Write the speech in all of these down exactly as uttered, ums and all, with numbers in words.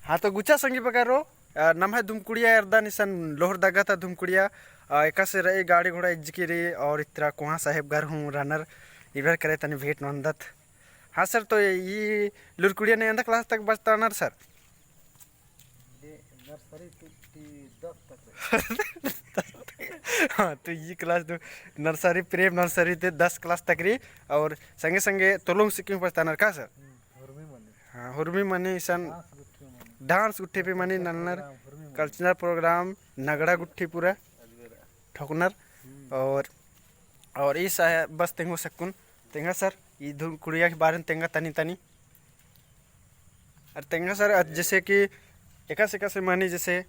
हाँ, तो गुचा संगी बगरो, अ, नम्है धुमकुड़िया एरदन इसन लोहरदगा ता धुमकुड़िया, अ, एकासे रई गाड़ी घोड़ा इज्जकी रई और इतरा कोहाँ साहेब गर हूँ रनर इबर करे तनी भेंट नन्दत। हाँ सर, तो ई लुरकुड़िया ने एन्दा class तक बचता नर सर? ये नर्सरी ती, ती दस तक रई। हाँ, तो ई class तो नर्सरी, pre नर्सरी ते दस class तक रई और संगे संगे तोलोंग सिक्किम बचता नर का सर? हम्म, हुरमी मनी। हाँ, हुरमी मनी इसन डांस गुट्ठी मनी। डांस गुट्ठी भी मनी cultural नलनर, program, हुरमी मनी। Cultural program, नगड़ा गुट्ठी पूरा अजगर। ठोकनर। हम्म। और, और ई साहे बस तेंगो सक्कुन, तेंगा सर, ई धुमकुड़िया के बारे में तेंगा तनी तनी। और तेंगा सर, अ, जैसे कि एकासे एकासे मनी जैसे,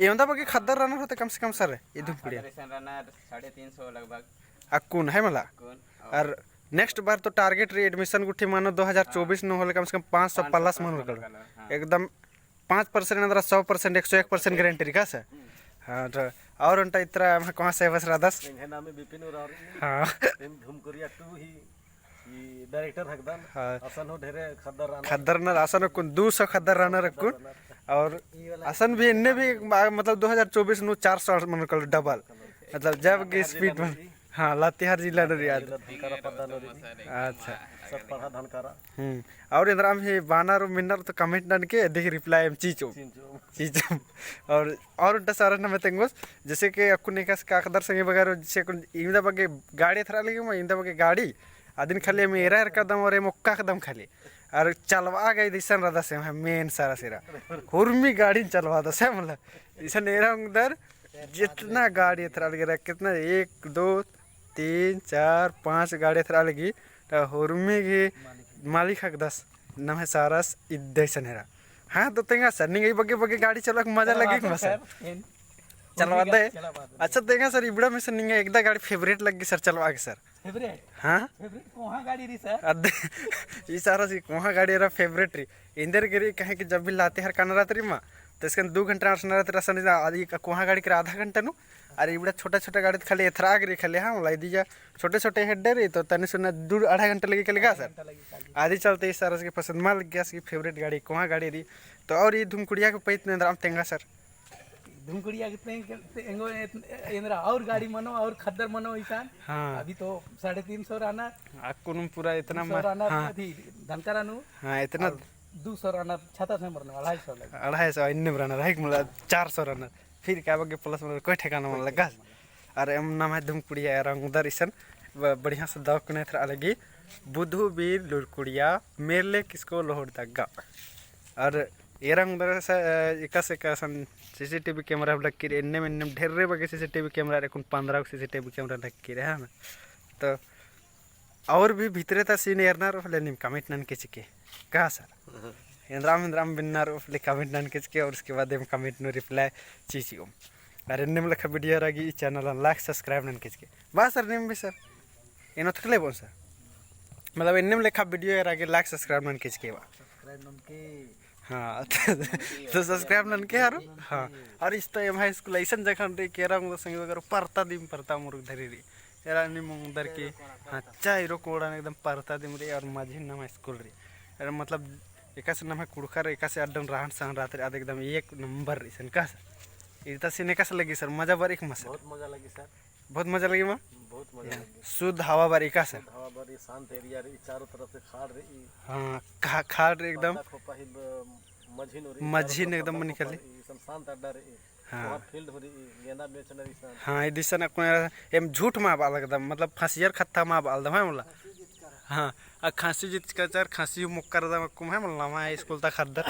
एवंदा बग्गे खद्दर रनर होते कम से कम सर, ई धुमकुड़िया। खद्दर इसन रनर साढ़े तीन सौ लगभग। अक्कुन है मला? अक्कुन, और और next बार तो target रई admission गुट्ठी मनो दो हज़ार चौबीस नू होले कम से कम पाँच सौ plus मनो कल। हाँ। एकदम पाँच percent अंदरा सौ percent, एक सौ एक percent guarantee रई का सर? हम्म। हाँ, तो और उन्टा इतरा हम कोहाँ से बस रअदस। एंग्है नामे बिपिन उराँव रई। हाँ। एम धुमकुड़िया two ही, ई director हकदन। हाँ। असन हो ढेरे खद्दर रअनर। खद्दर रअनर, असन अक्कुन दू सौ खद्दर रअनर अक्कुन। खद्दर रअनर। और असन भी एन्ने भी, मतलब दो हज़ार चौबीस नू चार सौ मनो कल double। मतलब जब की speed में। हाँ, लातेहार जिला नू रई आद। धनकारा पद्दा नू रई। अच्छा। सब पड़हा धनकारा। हम्म। और एन्दरा भी बानर मिन्नर तो comment ननके, देखी reply एम चिचो। चिचो। चिचो। और, और उन्टा सारा नमे तेंगोस, जैसे कि अक्कुन एकासे का अख़दर संगी बगरो, जैसे अक्कुन इवंदा बग्गे गाड़ी एथरा लगी, मा इवंदा बग्गे गाड़ी, अदिन खाली एम एरा एरकादम और एम ओक्कादम खाली। और चलवा गई दिसन रअदस एम, main सारा सिरा। हुरमी गाड़ी चलवादस मला। इसन एरा उंगदर, जितना गाड़ी एथरा लगी रहा, कितना, एक, दो, तीन, चार, पाँच गाड़ी एथरा लगी, तो हुरमी गही मालिक हकदस, नम्है सारस इद्दे इसन एरा। हाँ, तो तेंगा सर, निंगा ई बग्गे बग्गे गाड़ी चलवा के मजा लगी का सर? चलवादय। अच्छा, तेंगा सर, इबड़ा में से निंगा एकदा गाड़ी favourite लग्गी सर, चलवा के सर। Favourite? हाँ? Favourite कोहाँ गाड़ी रई सर? अद-, ई सारस कोहाँ गाड़ी एरा favourite रई। एन्देरगे रई कहे कि जब भी लातेहार काना रअदत रई मा, तो इसकन दू घंटा असन रअदत रई, असन रअदत रई, आदि कोहाँ गाड़ी के आधा घंटा नू, अरे इबड़ा छोटा छोटा गाड़ी तो खाली एथरा गे रई खाली, हाँ, मला इदी जा छोटे छोटे हेड्डे रई, तो तनी सुना दू अढ़ाई घंटा लगी खाली का सर? आदि चलते ई सारस के पसंद मा लग्गी, इसकी favourite गाड़ी कोहाँ गाड़ी रई। तो और ई धुमकुड़िया के पइत नू एन्दरा अम तेंगा सर? धुमकुड़िया के तेंग, तेंगो एत-, एन्दरा और गाड़ी मनो और खद्दर मनो इसन। हाँ। अभी तो साढ़े तीन सौ रअनर। अक्कुन पूरा इतना दू सौ रअनर, हाँ। अथी धनकारा नू। हाँ, इतना। और दू सौ रअनर, छता से मरना, अढ़ाई सौ लगे। अढ़ाई सौ इन्ने रअनर, है कि मतलब चार सौ रअनर। फिर का बग्गे plus मतलब कोई ठिकाना मल लग्गा। अरे एम नम्है धुमकुड़िया एरा उंगदर इसन ब-, बढ़िया से दव कुने एथरा लगी। बुधु बीर लुरकुड़िया मेले किसको लोहरदगा। और एरा उंगदर से, अ, एकासे एकासे असन CCTV camera लग्गी रई, एन्नेम एन्नेम ढेर्रे बग्गे CCTV camera रई, अक्कुन पन्द्रह CCTV camera लग्गी रई, है ना? तो और भी भितरे ता scene एरना रओ होले नीम comment ननके चिके। का सर? हाँ। एन्दराम एन्दराम बिन्ना रओ होले comment ननके चिके और उसके बाद एम comment नू reply चिचिओम। और एन्नेम लेखा video एरा गे ई channel like subscribe ननके चिके। बा सर नीम भी सर। एन ओथकले बोल सर। मतलब एन्नेम लेखा video एरा गे like subscribe ननके चिके बा। Subscribe ननके। हाँ, तो subscribe ननके हरो। हाँ, और इस तो एम्है school अइसन जगह रई केरा उंगदर संगी बगरो परता दिम परता मुरुख धरी रई। एरा नीम उंगदर की, हाँ, चाइरो कोड़ा एकदम परता दिम रई और मझी नम्है school रई। एरा मतलब एकासे नम्है कुँड़ुख़र एकासे अड्डन रहन सहन रहत रई, आद एकदम एक number रई सन का सर। इता scene एकासे लग्गी सर, मजा बरई का मा सर? बहुत मजा लग्गी सर। बहुत मजा लग्गी मा? बहुत मजा लग्गी। शुद्ध हवा बरई का सर? शुद्ध हवा बरई, शांत area रई, चारों तरफ से खाड़ रई। हाँ, खा-, खाड़ रई एकदम। पद्दा खोपा ही ब-, मझी नू रई, मझी चारों तरफ एकदम पद्दा मनी खोपा खाली। रई, एकदम शांत अड्डा रई। हाँ। वहाँ field हो रई, गेंदा बेचना रई सन। हाँ, इदिसन अक्कुन एम झूठ मा बआ लगदम, मतलब फंसियर खत्ता मा बआ लगदम, है मला? हाँ, आ खंसी जितचका चार, खंसी मुक्कर दम अक्कुन, है मला? नम्है school ता खद्दर,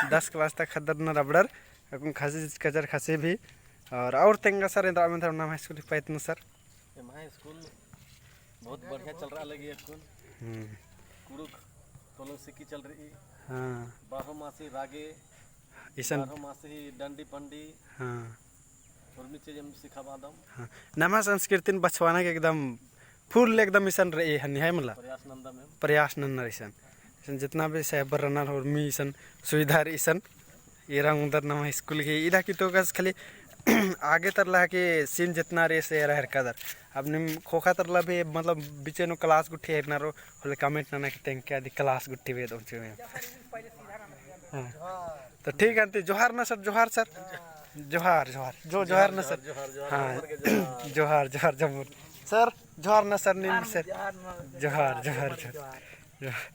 दस class ता खद्दर न रबड़र, अक्कुन खंसी जितचका चार खंसी भी, और, और तेंगा सर एन्दरा एन्दरा नम्है school ही पैत नू सर। एम्है school बहुत बढ़िया चल रहा लगी अक्कुन। हम्म। कुँड़ुख़ तोलोंग सिक्की चल रई। हाँ। बारहो मासी रागे, इसन बारहो मासी डंडी पंडी। हाँ। उर्मी चीज एम सिखाबादम। हाँ। नम्है संस्कृतिन बछवाना के एकदम full एकदम इसन रई हनी है मला। प्रयास नंदम एम। प्रयास नन्नर इसन। इसन जितना भी cyber रनर उर्मी इसन सुविधा रई इसन। एरा उंगदर नम्है school गही इदा की तो गस खाली आगे तरला के scene जितना रई से एरा हेरकादर। अब नीम ख़ोख़ा तरला भी मतलब बिचे नू class गुट्ठी हेरना रओ होले comment नना के तेंगके अदी class गुट्ठी भी दो चुमे। हाँ। ठीक है, अन्ती जोहार ना सर, जोहार सर। जोहार, जोहार। जो, जोहार ना सर। जोहार, जोहार, हाँ। जोहार, जोहार, जम्मर। सर, जोहार ना सर, नीम सर। जोहार, जोहार, जोहार। जोहार।